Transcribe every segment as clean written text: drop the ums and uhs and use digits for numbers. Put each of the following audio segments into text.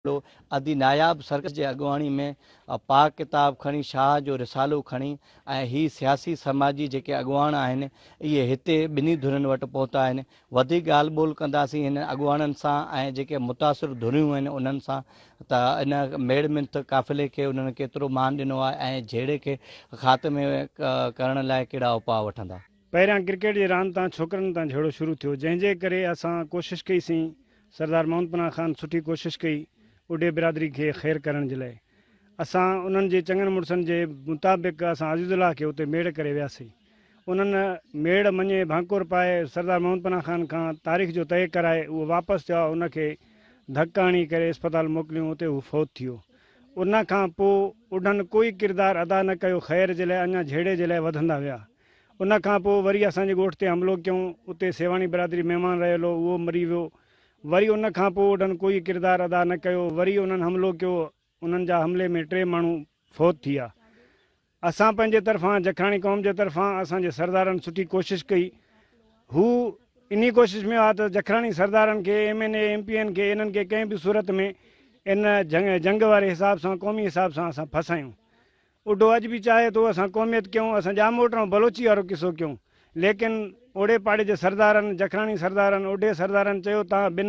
قافلو ادي ناياب سرڪش جي اڳواڻي ۾ پاڪ ڪتاب کڻي شاهه جو رسالو کڻي ۽ هي سياسي سماجي جيڪي اڳواڻ آهن اهي هتي ٻنهي ڌرين وٽ پهتا آهن وڌيڪ ڳالهه ٻولهه ڪنداسين هنن اڳواڻن سان ۽ جيڪي متاثر ڌريون آهن انهن سان ته ان ميڙ منٿ قافلي کي انهن ڪيترو مان ڏنو آهي ۽ جهيڙي کي خاتمي ڪرڻ لاء ڪهڙا اپاء وٺندا. پهريان ڪرڪيٽ جي راند تان ڇوڪرن تان جهيڙو شروع ٿيو جنهن جي ڪري اسان ڪوشش ڪئي سين سردار محمد پناهه خان سٺي ڪوشش ڪئي اڍي برادري کي خير ڪرڻ جي لاء. اسان انهن جي چڱن مڙسن جي مطابق اسان عزيز الله کي اتي ميڙ ڪري وياسين. انهن ميڙ مڃي ڀانڪور پائي سردار محمد پناهه خان کان تاريخ جو طئي ڪرائي اهو واپس ٿيا ان کي ڌڪ هڻي ڪري اسپتال موڪليون اتي هو فوت ٿيو. ان کان پوء اڍن ڪوئي ڪردار ادا نه ڪيو خير جي لاء اڃا جهيڙي جي لاء وڌندا ويا. ان کان پوء وري اسان جي ڳوٺ تي حملو ڪيائون، اتي سيوهاڻي برادري مهمان رهيل هو، اهو مري ويو. وري ان کان پوء اڍن ڪوئي ڪردار ادا نه ڪيو، وري انهن حملو ڪيو، انهن جا حملي ۾ ٽي ماڻهو فوت ٿي ويا. اسان پنهنجي طرفان جکراڻي قوم جي طرفان اسان جي سردارن سٺي ڪوشش ڪئي. هو انهي ڪوشش ۾ هئا ته جکراڻي سردارن کي، M N A, M P N کي، انهن کي ڪنهن به صورت ۾ ان جنگ واري حساب سان قومي حساب سان اسان ڦاسايون. اڍو اڄ به چاهي ٿو اسان قوميت ڪيون، اسان ڄاموٽ ۽ بلوچي وارو قصو ڪيون، ليڪن اوڙي پاڙي جي سردارن، جکراڻي سردارن، اڍي سردارن چيو تان ٻن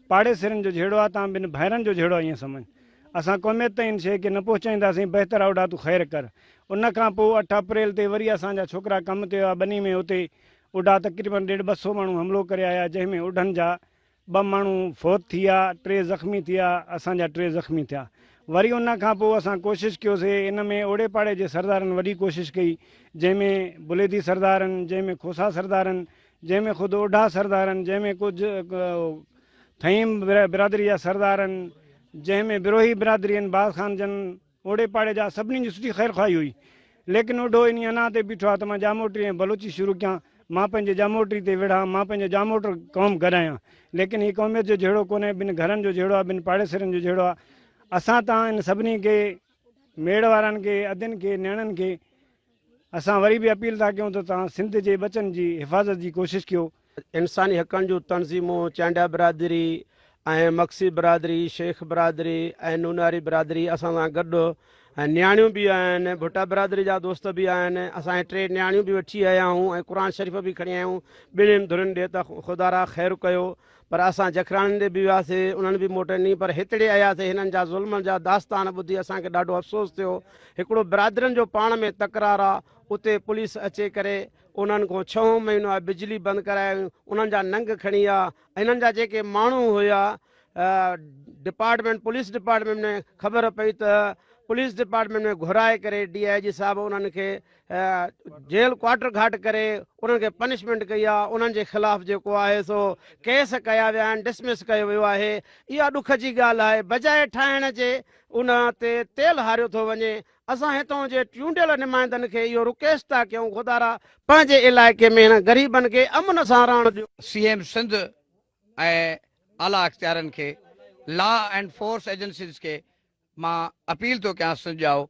پاڙيسرين جو جهيڙو آ، تان ٻن ڀائرن جو جهيڙو آ ائين سمجهه اسان قوميت تائين ان شيء کي نه پهچائينداسين، بهتر آ اڍا تون خير ڪر. ان کان پوء اٺ اپريل تي وري اسان جا ڇوڪرا ڪم تي هئا ٻني ۾ اتي اڍا تقريبن ڏيڍ ٻه سو ماڻهو حملو ڪري آيا جنهن ۾ اڍن جا ٻه ماڻهو فوت ٿي ويا، ٽي زخمي ٿي ويا، اسان جا ٽي زخمي ٿيا. وري ان کان پوء اسان ڪوشش ڪيوسي، ان ۾ اوڙي پاڙي جي سردارن وڏي ڪوشش ڪئي، جنهن ۾ بليدي سردارن، جنهن ۾ کوسا سردارن، جنهن ۾ خود اوڍا سردارن، جنهن ۾ ڪجهه ٿهيم برادري جا سردارن، جنهن ۾ بروهي برادري آهن، باز خان جن، اوڙي پاڙي جا سڀني جي سٺي خير خواهي هئي. ليڪن اوڍو انهي انا تي بيٺو آ ته مان ڄاموٽري ۽ بلوچي شروع ڪيان، مان پنهنجي ڄاموٽري تي وڙهان، مان پنهنجو ڄاموٽر قوم گڏايان. ليڪن هي قوميت جو جهيڙو ڪونهي، ٻن گهرن جو جهيڙو آ، ٻن پاڙيسرين جو جهيڙو آ. اسان تان ان سڀني کي، ميڙ وارن کي، ادين کي، نياڻين کي اسان وري به اپيل ٿا ڪيون ته توهان سنڌ جي ٻچن جي حفاظت جي ڪوشش ڪيو. انساني حقن جون تنظيمون چانڊيا برادري ۽ مگسي برادري، شيخ برادري ۽ نوناري برادري اسان سان گڏ ۽ نياڻيون به آهن، ڀٽا برادري جا دوست به آهن، اسان ٽي نياڻيون به وٺي آيا آهيون ۽ قرآن شريف به کڻي آيا آهيون، ٻنهين ڌرين ڏي ته خدارا خير ڪيو پر اسان جکراڻين ڏي به وياسي انهن به موٽ ڏني پر هتڙي آياسي هنن جا ظلم جا داستان ٻڌي اسان کي ڏاڍو افسوس ٿيو هڪڙو برادرين جو پاڻ ۾ تڪرار آ اتي پوليس اچي ڪري انهن کان ڇهون مهينو آ بجلي بند ڪرائي انهن جا ننگ کڻي آ هنن جا جيڪي ماڻهو هيا ڊپارٽمينٽ پوليس ڊپارٽمينٽ ۾ خبر پئي ته پوليس ڊپارٽمينٽ ۾ گهرائي ڪري ڊي I جي صاحب انهن کي جيل ڪوارٽر گهاٽ ڪري انهن کي پنشمينٽ ڪئي آهي انهن جي خلاف جيڪو آهي سو ڪيس ڪيا ويا آهن ڊسمس ڪيو ويو آهي اها ڏک جي ڳالهه آهي بجاء ٺاهڻ جي ان تي تيل هاريو ٿو وڃي اسان هتان جي چونڊيل نمائندن کي اهو رڪويسٽ ٿا ڪيون خدارا پنهنجي علائقي ۾ هن غريبن کي امن سان رهڻ ڏيو. سي ايم سنڌ ۽ اعليٰ اختيارين کي لا اينڊ فورس ايجنسيز کي مان اپيل ٿو ڪيان سنڌ ڄائو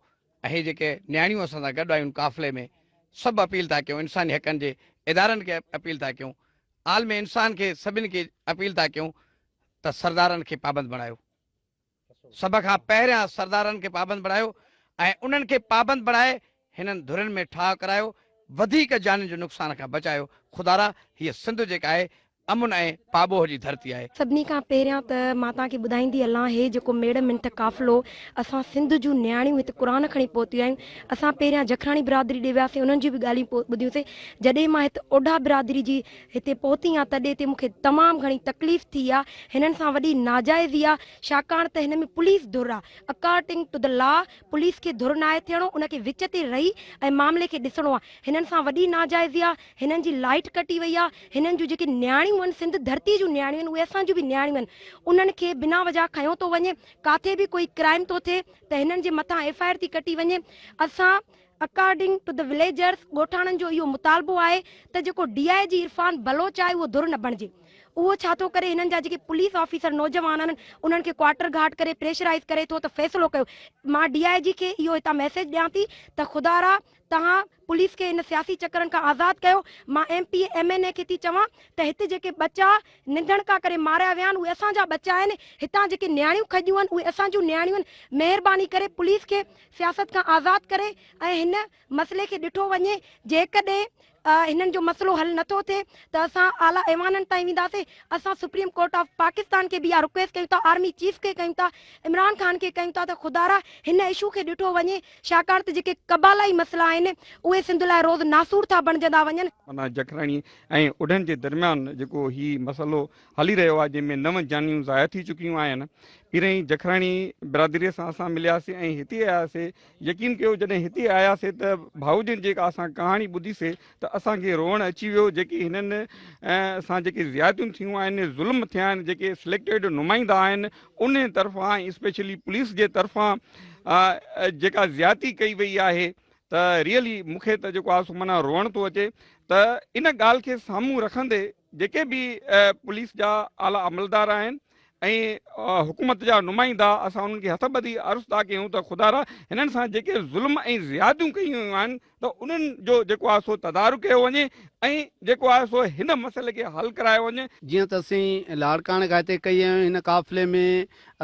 ۽ هي جيڪي نياڻيون اسان سان گڏ آيون قافلي ۾ سڀ اپيل ٿا ڪيون انساني حقن جي ادارن کي اپيل ٿا ڪيون عالم انسان کي سڀن کي اپيل ٿا ڪيون ته سردارن کي پابند بڻايو سڀ کان پهريان سردارن کي پابند بڻايو ۽ انهن کي پابند بڻائي هنن ڌرين ۾ ٺاهه ڪرايو وڌيڪ جانين جو نقصان کان بچايو خدارا هيء سنڌ جيڪا آهي امن ۽ پاٻوهه جي ڌرتي آهي. سڀني کان پهريان ته مان توهان کي ٻڌائيندي هلان هي جيڪو ميڙ منٿ قافلو اسان سنڌ جون نياڻيون هت قرآن کڻي پهتيون آهيون اسان پهريان جکراڻي برادري ڏي وياسين انهن جون به ڳالهيون ٻڌيون سين جڏهن مان هت اوڍا برادري جي هتي پهتي آهيان تڏهن هتي مون کي تمام گهڻي تڪليف ٿي آهي هنن سان وڏي ناجائزي آهي ڇاڪاڻ ته هن ۾ پوليس ڌر آهي according to the law police کي ڌر ناهي ٿيڻو ان کي وچ تي رهي ۽ معاملي کي ڏسڻو آهي هنن سان وڏي ناجائزي آهي هنن جي لائيٽ ڪٽي وئي آ، هنن جون جيڪي نياڻيون آهن سنڌ ڌرتي جون نياڻيون آهن اهي اسان جون به نياڻيون آهن انهن کي بنا وجه کنيو ٿو وڃي ڪاٿي به ڪوئي ڪرائيم ٿو ٿئي ته هنن جي مٿان ايف I R ٿي ڪٽي وڃي اسان اڪارڊنگ ٽو the villagers ڳوٺاڻن جو اهو مطالبو آهي ته جيڪو ڊي I جي عرفان بلوچ آهي اهو ڌر نه بڻجي. اهو ڇا ٿو ڪري هنن جا جيڪي پوليس آفيسر نوجوان آهن انهن کي ڪوارٽر گهاٽ ڪري پريشرائيز ڪري ٿو ته فيصلو ڪيو. مان ڊي I جي کي اهو هتان ميسيج ڏيان ٿي ته خدارا توهان پوليس کي ان سياسي چڪرن کان آزاد ڪيو. مان M P A M N A کي ٿي چوان ته هت جيڪي ٻچا ننڌڻڪا ڪري ماريا ويا آهن اهي اسان جا ٻچا آهن، هتان جيڪي نياڻيون کڄيون آهن اهي اسان جون نياڻيون آهن، مهرباني ڪري پوليس کي سياست کان آزاد ڪري ۽ هن مسئلي کي ڏٺو وڃي، جيڪڏهن هنن جو مسئلو حل نٿو ٿئي ته اسان اعليٰ ايوانن تائين وينداسين، اسان سپريم ڪورٽ آف پاڪستان کي به اها رڪويسٽ ڪيون ٿا، آرمي چيف کي ڪيون ٿا، عمران خان کي ڪيون ٿا ته خدارا هن اشو کي ڏٺو وڃي، ڇاڪاڻ ته جيڪي قبالائي مسئلا آهن اهي سنڌ لاء روز ناسور ٿا بڻجندا وڃن. معنيٰ جکراڻي ۽ اڍن جي درميان جيڪو هي مسئلو هلي رهيو آهي جنهن ۾ نو جانيون ضايع ٿي چڪيون آهن. پهرئين جکراڻي برادري سان اسان ملياسي ۽ هتي آياسي يقين ڪيو جڏهن هتي آياسي ته ڀائو جن جيڪا اسان ڪهاڻي ٻڌي سي ته اسان کي روئڻ اچي ويو جيڪي هنن سان جيڪي زيادتيون ٿيون آهن ظلم ٿيا آهن جيڪي سليڪٽيڊ نمائندا آهن انهن طرفان ۽ اسپيشلي پوليس جي طرفان جيڪا زيادتي ڪئي وئي آهي ته ريئلي مون کي ته جيڪو آهي سو معنيٰ روئڻ ٿو اچي ته ان ڳالهه کي سامهون رکندي جيڪي به پوليس جا اعليٰ عملدار آهن ۽ حڪومت جا نمائندا اسان انهن کي هٿ ٻڌي عرض ٿا ڪيون ته خدارا هنن سان جيڪي ظلم ۽ زيادتيون ڪيون ويون آهن ته انهن جو جيڪو آهي سو تدارڪ ڪيو وڃي ۽ جيڪو آهي سو هن مسئلي کي حل ڪرايو وڃي. جيئن ته اسين لاڙڪاڻي کان هتي ڪهي آيا آهيون هن قافلي ۾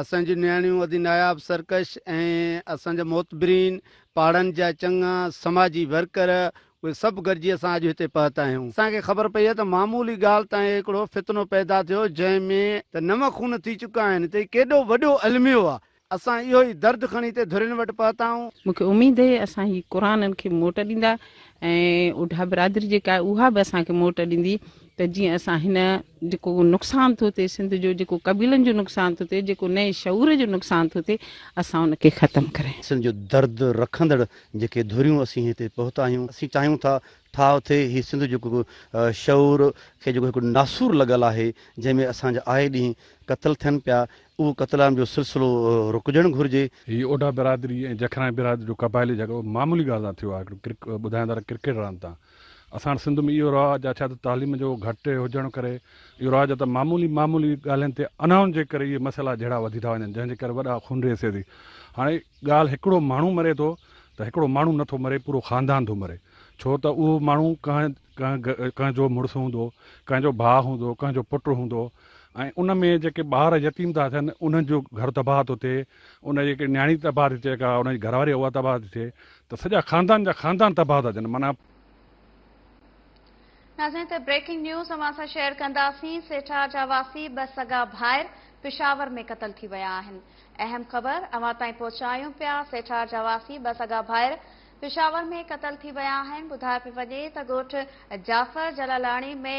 اسان جون نياڻيون ادي ناياب سرڪش ۽ اسان جا معتبرين پاڙن جا چڱا سماجي ورڪر اهي سڀ گڏجي اسان اڄ هتي پهتا آهيون. اسان کي خبر پئي آهي ته معمولي ڳالهه تان هڪڙو فتنو پيدا ٿيو جنهن ۾. ته نو خون ٿي چڪا آهن ته هي ڪيڏو وڏو الميو آهي. اسان اهو ئي درد کڻي هتي ڌرين وٽ پهتا آهيون. مون کي اميد اهي اسان هي قرآنن کي موٽ ڏيندا ۽ اوڍا برادري جيڪا آهي اها به اسان کي موٽ ڏيندي ته جيئن اسان هن جيڪو نقصان ٿو ٿئي سنڌ جو جيڪو قبيلن جو نقصان ٿو ٿئي جيڪو نئين شعور جو نقصان ٿو ٿئي اسان ان کي ختم ڪرايون. سنڌ جو درد رکندڙ جيڪي ڌريون اسين هتي پهتا آهيون اسين چاهيون ٿا ٺاهه ٿئي هي سنڌ جيڪو شعور کي جيڪو هڪ ناسور لڳل آهي جنهن ۾ اسان جا آئي ڏينهن قتل ٿين پيا اهو قتلام جو سلسلو رڪجڻ گهرجي. هي اوڍا برادري ۽ جکراڻي برادري جو قبائلي جهڳڙو معمولي ڳالهه تان ٿيو آهي هڪڙو ٻڌائين ٿا ته ڪرڪيٽ راند تان اسان وٽ سنڌ ۾ اهو رواج آهي ڇا ته تعليم جو گهٽ هجڻ ڪري اهو رواج آهي ته معمولي معمولي ڳالهين تي انائن جي ڪري اهي مسئلا جهيڙا وڌي ٿا وڃن جنهن جي ڪري وڏا خونريز ٿئي ٿي هاڻي ڳالهه هڪڙو ماڻهو مري ٿو ته هڪڙو ماڻهو نٿو مري پورو خاندان ٿو مري ڇو ته اهو ماڻهو ڪنهن ڪنهن جو مڙس هوندو ڪنهن جو ڀاء هوندو ڪنهن جو پٽ هوندو ۽ ان ۾ جيڪي ٻار يتيم ٿا ٿين انهن جو گهر تباهه ٿو ٿئي ان جي هڪ نياڻي تباهه ٿي ٿئي ڪا ان جي گهر واري اها تباهه ٿي ٿئي ته سڄا خاندان جا خاندان تباهه ٿا ٿين معنيٰ ناظرين ته بريڪنگ نيوز اوهان سان شيئر ڪنداسين سيٺار جا واسي ٻه سڳا ڀائر پشاور ۾ قتل ٿي ويا آهن اهم خبر اوهان تائين پهچايون پيا سيٺار جا واسي ٻه سڳا ڀائر پشاور ۾ قتل ٿي ويا آهن ٻڌايو پيو وڃي ته ڳوٺ جعفر جلالاڻي ۾